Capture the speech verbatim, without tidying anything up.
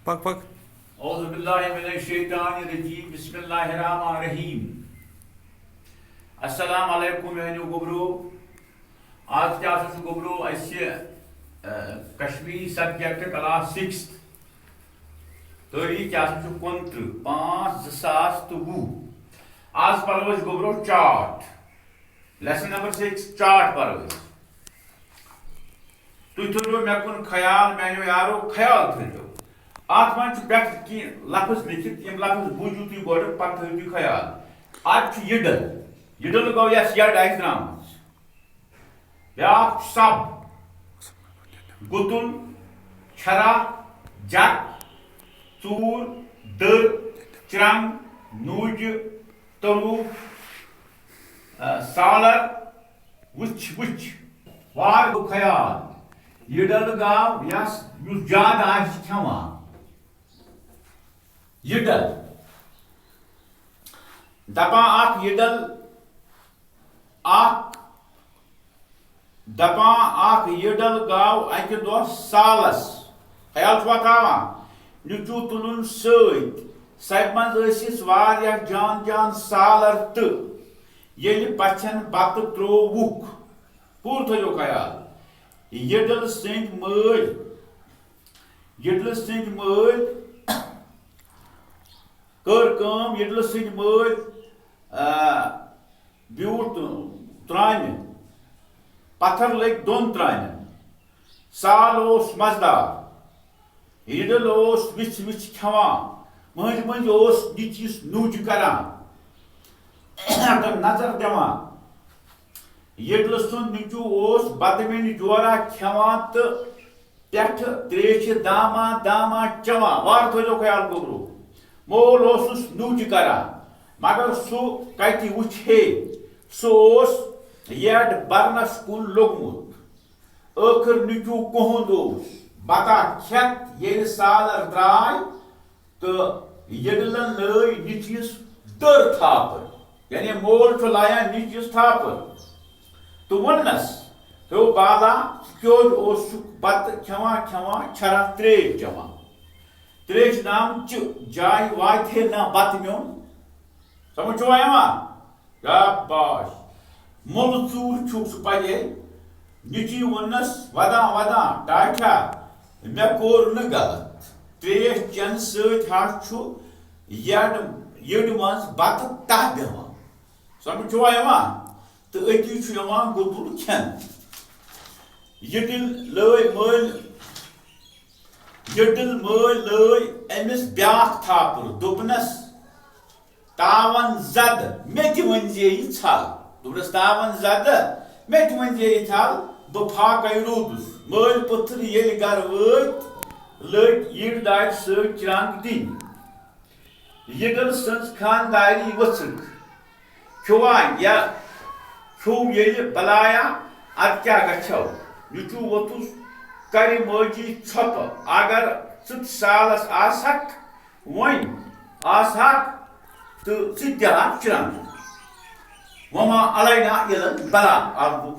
پک پک۔ اعوذ باللہ من الشیطان الرجیم، بسم اللہ الرحمن الرحیم۔ السلام علیکم میانیو گوبرو۔ آز کیا سا چھُ گوبرو اسہِ، ا، کشمیری سبجیکٹ کلاس سکستھ۔ تٲریخ کیا سا چھُ کُنترٕہ پانٛژھ زٕ ساس تہٕ وُہ۔ آز پرو أسۍ گوبرو chart. Lesson number six, chart پرو أسۍ۔ تُہۍ تھٲیزیو مےٚ کُن خیال، میانیو یارو، خیال تھٲیزیو۔ اتھ منٛز چھُ پٮ۪ٹھٕ کینٛہہ لفظ لیکھِتھ، یِم لفظ بوٗزِو تُہۍ گۄڈٕ، پتہٕ تھٲیِو تُہۍ خیال۔ اتھ چھُ یِڈل، یِڈل گوٚو یس یڈ آسہِ درٛامٕژ۔ بیٛاکھ چھُ سب، گُتُل، چھرا، جک، ژوٗر، دٔر، چرنٛگ، نوٗجہِ، تلوٗ، آ، سالر، وٕچھ وٕچھ۔ وار گوٚو خیال، یِڈل گاو یس، یُس زیادٕ آسہِ کھٮ۪وان۔ یِڈل۔ دپان اکھ یِڈل، اکھ، دپان اکھ یِڈل گاو اکہِ دۄہ سالس۔ خیال چھُوا تھاوان؟ نیٚچوٗ تُلُن سۭتۍ۔ سبہِ منٛز ٲسِس واریاہ جان جان سالر تہٕ ییٚلہِ پژھٮ۪ن بتہٕ ترووُکھ۔ پوٗرٕ تھٲیِو خیال۔ یِڈل سٕنٛدۍ مٲلۍ، یِڈلہٕ سٕنٛدۍ مٲلۍ کٔر کٲم، یِڈلہٕ سٕنٛدۍ مٲلۍ، آ، بیوٗٹھ ترٛامہِ، پتھر لٔگۍ دۄن ترٛامٮ۪ن۔ سال اوس مزٕدار۔ یِڈل اوس وِژھ وِژھ کھٮ۪وان۔ مٔنٛزۍ مٔنٛزۍ اوس نیٚچوِس نوٗجہِ کران۔ تہٕ نظر دِوان۔ یِڈلہٕ سُنٛد نیٚچوٗ اوس بتہٕ مِنۍ جورا کھٮ۪وان تہٕ پٮ۪ٹھٕ ترٛیشہِ داما داما چٮ۪وان۔ وارٕ تھٲیزیو خیال گوٚبرو۔ مول اوسُس نوٗجہِ کران، مگر سُہ کتہِ وٕچھِ ہے؟ سُہ اوس یڈ برنس کُن لوٚگمُت۔ ٲخٕر نیٚچوٗ کوٚہُنٛد اوس۔ بتا کھٮ۪تھ ییٚلہِ سالر درٛاے، تہٕ یِڈلن لٲج نیٚچوِس دٔر تھاپہٕ، یعنی مول چھُ لایان نیٚچوِس تھاپہٕ، تہٕ ووٚننس، "ہے بالا، ژٕ کیازِ اوسُکھ بتہٕ کھٮ۪وان کھٮ۪وان چھرا ترٛیش چٮ۪وان؟ ترٛیشہِ نام چہِ جایہِ واتہِ ہے نہ بتہٕ میون؟" سمجھ چھُوا یِوان؟ شاباش۔ مُلہٕ ژوٗر چھُکھ ژٕ پَزے۔ نیٚچوۍ ووٚننَس، ودان ودان، "ٹاٹھیا، مےٚ کوٚر نہٕ غلط۔ ترٛیش چٮ۪نہٕ سۭتۍ ہا چھُ یڈ، یٔڈ منٛز بتہٕ تاہ بیٚہوان۔" سمجھ چھُوا یِوان؟ تہٕ أتی چھُ یِوان گُتُل کھٮ۪ن۔ یٔڈٕل لٲے مٲلۍ، یٔڈٕل مٲلۍ لٲے أمِس بیٛاکھ تھاپُر، دوٚپنَس، "تاوَن زدٕ، مےٚ تہِ ؤنۍ زِ یہِ ژھل۔" دوٚپنَس، "تاوَن زدٕ، مےٚ تہِ ؤنۍ زِ یہِ ژھل، بہٕ فاقَے روٗدُس۔" مٲلۍ پٔتھٕر ییٚلہِ گَرٕ وٲتۍ، لٔگۍ یِڈ دارِ سۭتۍ چرٛنٛگ دِنۍ۔ یِڈٕل سٕنٛز خانٛداری ؤژھٕکھ۔ کھیوٚوا یا کھیوٚو ییٚلہِ بلایا، اَدٕ کیٛاہ گژھٮ۪و؟ نیٚچوٗ ووٚتُس، کَرِ مٲجی ژھۄپہٕ، "اگر ژٕ تہِ سالَس آسہَکھ، وۄنۍ آسہَکھ تہٕ ژٕ تہِ ہاکھ چرٛنٛگ۔ وما علینا الا البلاغ۔" اَکھ گوٚو